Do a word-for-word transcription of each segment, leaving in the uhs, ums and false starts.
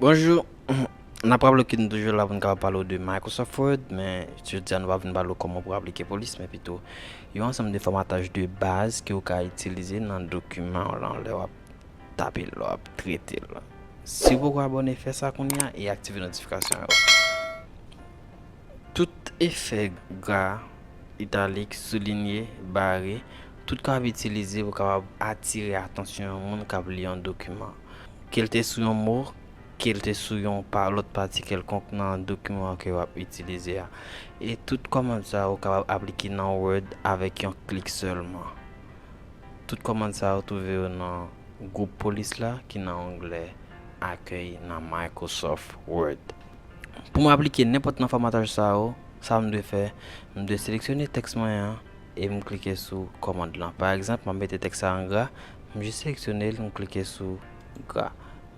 Bonjou. N ap raple ke nou toujou la pou n kapab pale w de Microsoft Word, men jodi a nou pa vin pale w kòman pou aplike polis, men pito yon ansanm de fòmataj de baz ke w ka itilize nan dokiman w lan lè w ap tape l, lè w ap trete l. Si w poko abòne, fè sa kounye a e aktive notifikasyon yo. Tout efè gra, italik, soulinye, bare, tout ka ap itilize pou kapab atire atansyon yon moun k ap li yon dokiman. Ke l te sou yon mo, ke l te sou yon pa, lòt pati kèlkonk nan dokiman ke w ap itilize a. E tout kòmand sa yo kapab aplike nan Word avèk yon klik sèlman. Tout kòmand sa yo twouve yo nan gwoup polis la ki nan onglè akèy nan Microsoft Word. Pou m aplike nenpòt nan fòmataj sa yo, sa m dwe fè, m dwe seleksyone tèks mwen an e m klike sou kòmand lan. Pa egzanp, m ap mete tèks sa an gra, m jis seleksyone l, m klike sou gra.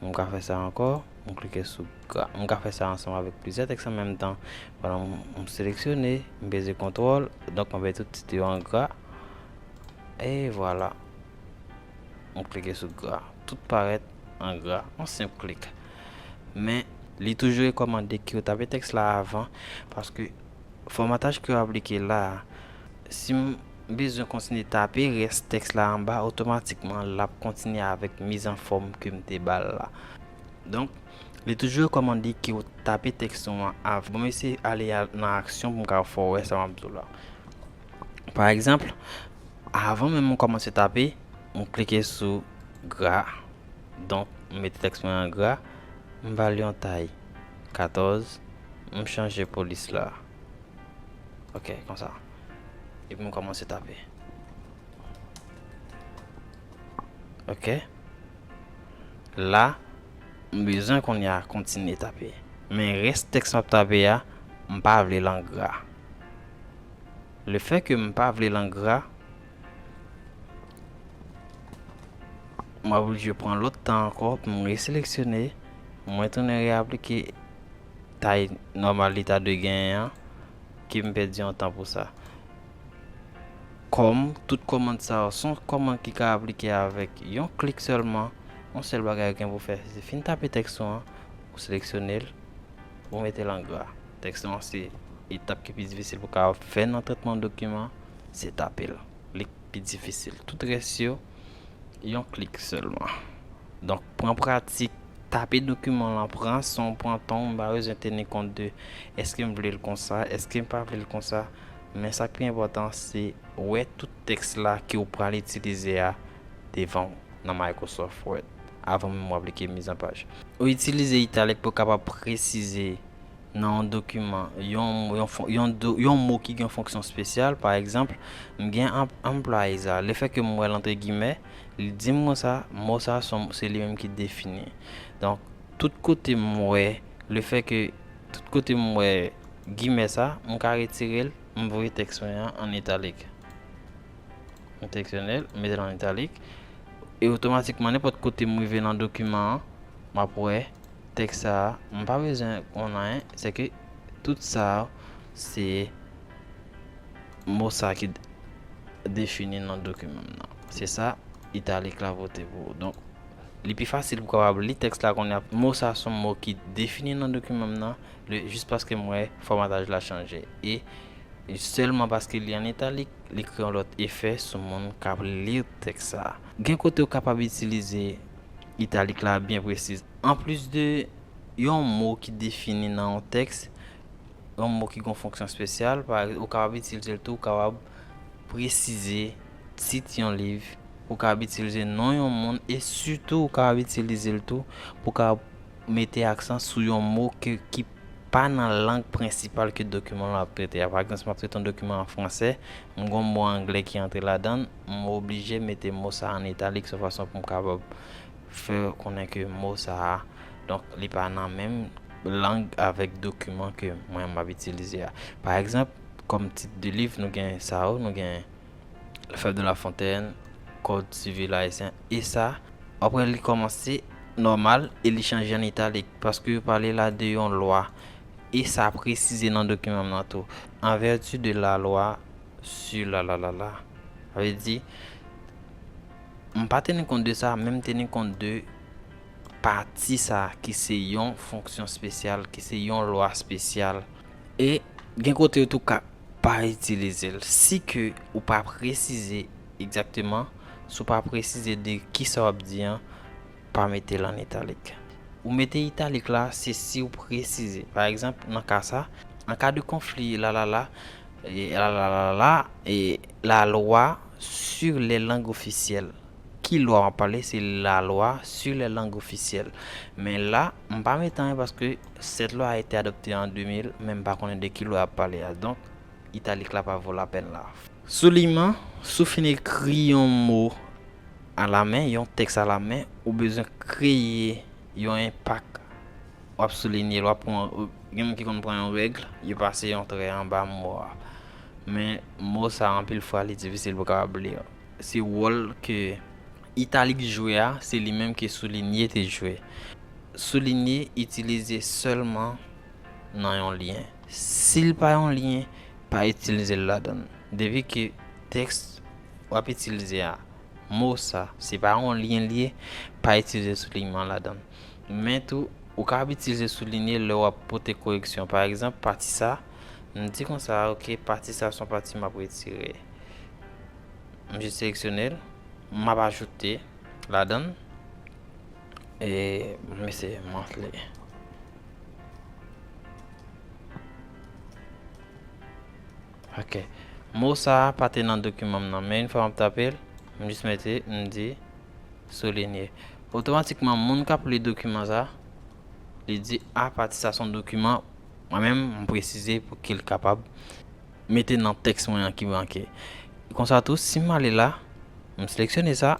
M ka fè sa ankò, m klike sou gra. M ka fè sa ansanm avèk plizyè tèks an menm tan. Pandan m, m seleksyone, m peze kontwòl, donk m ap mete tout tit yo an gra. E vwala. M klike sou gra. Tout parèt an gra. Yon senp klik. Men, li toujou rekòmande ke w tape tèks la avan, paske fòmataj ke w aplike la a, si m bezwen kontinye tape rès tèks la anba, otomatikman, l ap kontinye avèk mizanfòm ke m te ba l la. Donk, li toujou rekòmande ke w tape tèks ou an avan. Bon, m eseye ale a, nan aksyon pou m ka fè w wè sa m ap di w la. Pa egzanp, avan menm mwen kòmanse tape, m klike sou gra. Donk, m mete tèks mwen an gra, m ba l yon tay katòz, m chanje polis la. Ok, konsa. Epi m kòmanse tape. Ok. La, m bezwen kounye a kontinye tape. Men rès tèks m ap tape a, m pa vle l an gra. Lefètke m pa vle l an gra, m oblije pran lòt tan ankò pou m reseleksyone, mwen tounen reaplike tay nòmal li ta dwe genyen an, ke m pèdi yon tan pou sa. Kòm tout kòmand sa yo se yon kòmand ki ka aplike avèk yon klik sèlman, yon sèl bagay ou gen pou fè, se fin tape tèks ou an, ou seleksyone l, ou mete l an gra. Tèks ou an se etap ki pi difisil pou ka fè nan tretman dokiman, se tape l. Li pi difisil. Tout rès yo, yon klik sèlman. Donk, pran pratik, tape dokiman lan, pran san w, pran tan w, m pa bezwen teni kont de èske m vle l konsa, èske m pa vle l konsa. Men sa k pi enpòtan, se wè tout tèks la ke w pral itilize a devan w nan Microsoft Word, avan menm w aplike mizanpaj. Ou itilize italik pou w kapab presize nan yon dokiman, yon, yon fon-, yon do-, yon mo ki gen yon fonksyon espesyal, pa egzanp, m gen anp-, employees la. Lefètke m wè l antre gimè, li di m konsa, mo sa se, se li menm ki defini. Donk, tout kote m wè, lefètke tout kote m wè gimè sa, m ka retire l, m voye tèks mwen an an italik. M seleksyone l, m mete l an italik. E otomatikman, nenpòt kote m rive nan dokiman an, m ap wè tèks sa a, m pa bezwen konn anyen, se ke tout sa a, se mo sa ki d-, defini nan dokiman m nan. Se sa italik la pote pou ou. Donk, li pi fasil pou w kapab li tèks la kounye a. Mo sa se yon mo ki defini nan dokiman m nan, le, jis paske m wè fòmataj la chanje. E sèlman paske li an italik, li kreye yon lòt efè sou moun k ap li tèks sa a. Gen kote w kapab itilize italik la byen presiz. Anplis de yon mo ki defini nan yon tèks, yon mo ki gen yon fonksyon espesyal, pa, ou kapab itilize l tou, ou kapab presize tit yon liv, ou kapab itilize non yon moun, e sitou ou kapab itilize l tou pou w kapab mete aksan sou yon mo ke, ki pa nan lang prensipal ke dokiman w ap trete a. Pa egzanp, si m ap trete yon dokiman an fransè, m gen yon mo anglè ki antre ladan l, m oblije mete mo sa a an italik, se yon fason pou m kapab fè konnen ke mo sa a, donk, li pa nan menm lang avèk dokiman ke mwen m ap itilize a. Pa egzanp, kòm tit de liv, nou gen sa yo, nou gen Fèb de Lafontaine, Kòd Sivil Ayisyen, e sa, w ap wè li kòmanse nòmal e li chanje an italik, paske yo pale la de yon lwa, e sa presize nan dokiman m nan tou, en vertu de la loi sur la la la la. Sa vle di, m pa teni kont de sa, men m teni kont de pati sa a ki se yon fonksyon espesyal, ki se yon lwa espesyal. E gen kote yo tou ka pa itilize l. Si ke ou pa presize egzakteman, si w pa presize de kisa w ap di an, pa mete l an italik. Ou mete italik la, se si w presize. Pa egzanp, nan ka sa, an ka de konfli, la la la, e la la la la, e la loi sur les langues officielles. Ki lwa w ap pale? Se la loi sur les langues officielles. Men la, m pa mete anyen paske cette loi a été adoptée en deux mille, men m pa konnen de ki lwa y ap pale a. Donk, italik la pa vo lapèn la. Soulinyman, si w fin ekri yon mo alamen, yon tèks alamen, ou bezwen kreye yon enpak. W ap soulinye l, w ap pran, gen moun ki konn pran yon règ, yo pase yon trè anba mo a. Men mo sa, anpil fwa, li difisil pou w kapab li. Se wòl ke italik jwe a, se li menm ke soulinye te jwe. Soulinye itilize sèlman nan yon lyen. Si l pa yon lyen, pa itilize l ladan l. Depi ke tèks w ap itilize a, mo sa, se pa yon lyen l ye, pa itilize soulinyman ladan l. Men tou, ou kapab itilize soulinye lè w ap pote koreksyon. Pa egzanp, pati sa, m di konsa, ok, pati sa se yon pati m ap retire. M jis seleksyone l, m ap ajoute ladan l, e m eseye montre. Ok. Mo sa a pa te nan dokiman m nan, men yon fwa m ap tape l, m jis mete, m di soulinyé. Otomatikman, moun k ap li dokiman sa, li di, a, pati sa se yon dokiman, mwen menm, m presize pou ke l kapab mete nan tèks mwen an ki manke. Konsa tou, si m ale la, m seleksyone sa,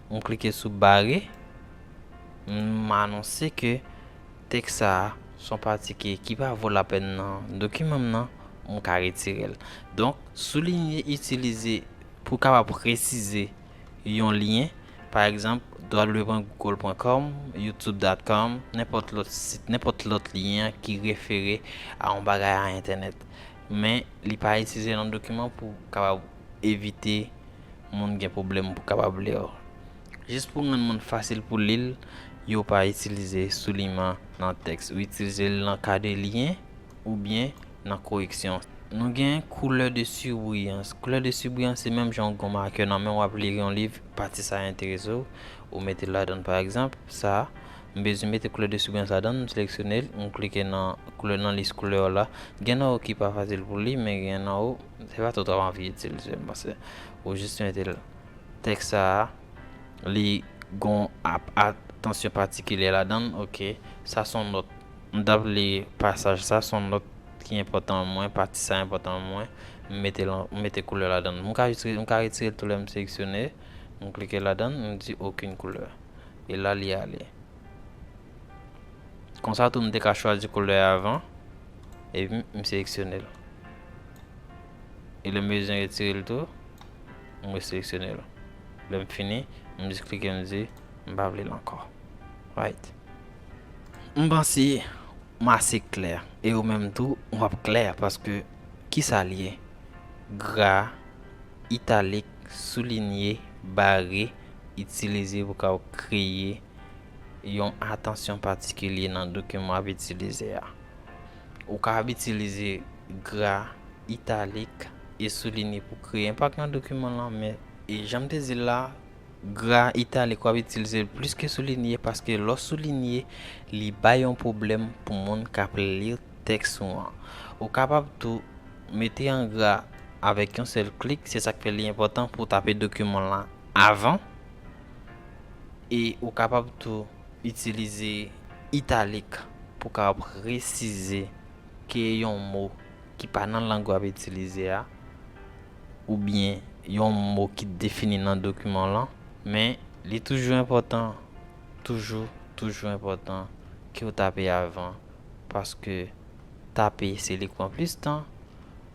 m klike sou bare, m anonse ke tèks sa a se yon pati ke, ki pa vo lapèn nan dokiman m nan, m ka retire l. Donk, soulinyé itilize pou kapab presize yon lyen, pa egzanp, w w w pwen google pwen kòm, youtube dot com, nenpòt lòt sit, nenpòt lòt lyen ki refere a yon bagay a entènèt. Men, li pa itilize nan dokiman pou kapab evite moun gen pwoblèm pou kapab li l. Jis pou rann moun fasil pou li l, yo pa itilize soulinyman nan tèks. Yo itilize l nan ka de lyen oubyen nan koreksyon. Nou gen couleur de surbrillance. Couleur de surbrillance se menm jan w gen yon makè nan men w, w ap li yon liv, pati sa a enterese w, ou mete l ladan l. Pa egzanp, sa a, m bezwen mete couleur de surbrillance ladan l, m seleksyone l, m klike nan koulè, nan lis koulè la. Gen nan yo ki pa fasil pou li, men gen nan yo, se pa tout w ap anvi itilize l, paske ou jis mete l. Tèks sa a, li gon ap-, atansyon patikilyè ladan l, ok. Sa se yon nòt. M t ap li pasaj sa, se yon nòt ki enpòtan mwen, pati sa enpòtan mwen, m mete l an, m mete koulè ladan l. M ka jis re-, m ka retire l tou lè m seleksyone, m klike ladan l, m di aucune couleur. E la li ale. Konsa tou, m te ka chwazi koulè a avan, epi m, m seleksyone l. E lè m bezwen retire l tou, m reseleksyone l. Lè m fini, m jis klike, m di, m pa vle l ankò. Right. M panse m ase klè. E ou menm tou, w ap klè, paske kisa l ye? Gra, italik, soulinyé, bare, itilize pou ka w kreye yon atansyon patikilye nan dokiman w ap itilize a. Ou kapab itilize gra, italik e soulinyé pou kreye enpak nan dokiman lan, men, e jan m te di l la, gra, italik w ap itilize l plis ke soulinyé, paske lè w soulinyé, li bay yon pwoblèm pou moun k ap li tèks ou an. Ou kapab tou mete an gra avèk yon sèl klik, se sa k fè li enpòtan pou w tape dokiman lan avan. E ou kapab tou itilize italik pou kapab presize ke yon mo ki pa nan lang w ap itilize a, oubyen yon mo ki defini nan dokiman lan, men li toujou enpòtan, toujou, toujou enpòtan ke w tape avan, paske tape se li k pran plis tan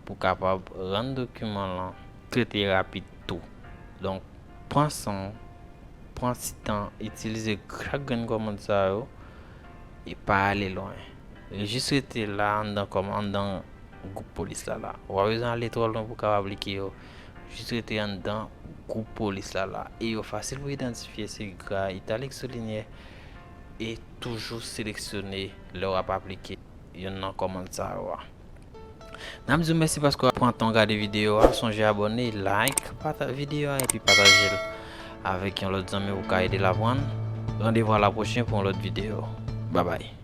pou kapab rann dokiman lan trete rapid tou. Donk, pran san w, pran ti tan, itilize chak grenn kòmand sa yo, e pa ale lwen. Jis rete la anndan kòm-, anndan gwoup polis la la. Ou pa bezwen ale twò lwen pou kapab like yo. Jis rete anndan gwoup polis la la. E yo fasil pou idantifye, se gra, italik, soulinyé, e toujou seleksyone lè w ap aplike youn nan kòmand sa yo a. N ap di w mèsi paske w ap pran tan w gade videyo a. Sonje abòne, like, pata videyo a epi pataje l avèk yon lòt zanmi w ka ede l aprann. Randevou a la pwochen pou yon lòt videyo. Babay.